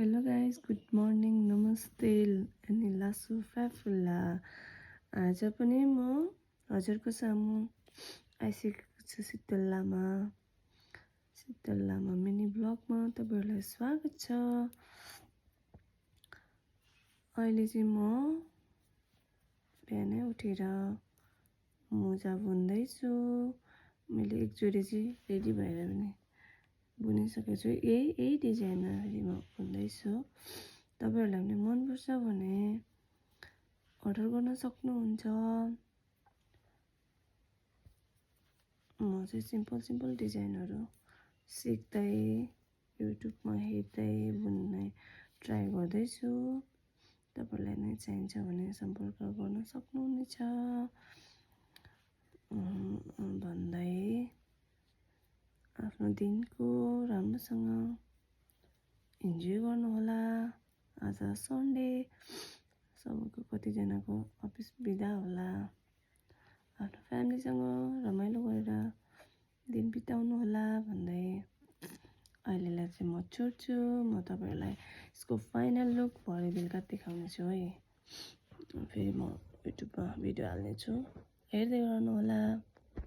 Hello guys, good morning, नमस्ते अनि लासु फ्याफुल्ला। आज पनि म हजुरको सामु आइसकेको छु शीतल लामा मिनी ब्लगमा तपाईँहरूलाई स्वागत छ। अहिले चाहिँ म बिहानै उठेर मोजा बुन्दैछु। मैले एक जोडी चाहिँ रेडी भएर पनि बुनिसकेको छु। यही डिजाइनमा फेरि म बुन्दैछु। तपाईँहरूलाई पनि मनपर्छ भने अर्डर गर्न सक्नुहुन्छ। म चाहिँ सिम्पल डिजाइनहरू सिक्दै युट्युबमा हेर्दै बुन्ने ट्राई गर्दैछु। तपाईँलाई नै चाहिन्छ भने सम्पर्क गर्न सक्नुहुनेछ भन्दै आफ्नो दिनको राम्रोसँग इन्जोय गर्नुहोला। आज सन्डे, सबैको कतिजनाको अफिस बिदा होला। आफ्नो फ्यामिलीसँग रमाइलो गरेर दिन बिताउनु होला भन्दै अहिलेलाई चाहिँ म छोड्छु। म तपाईँहरूलाई यसको फाइनल लुक भरे बेलुका देखाउनेछु है। फेरि म युट्युबमा भिडियो हाल्नेछु, हेर्दै गर्नुहोला।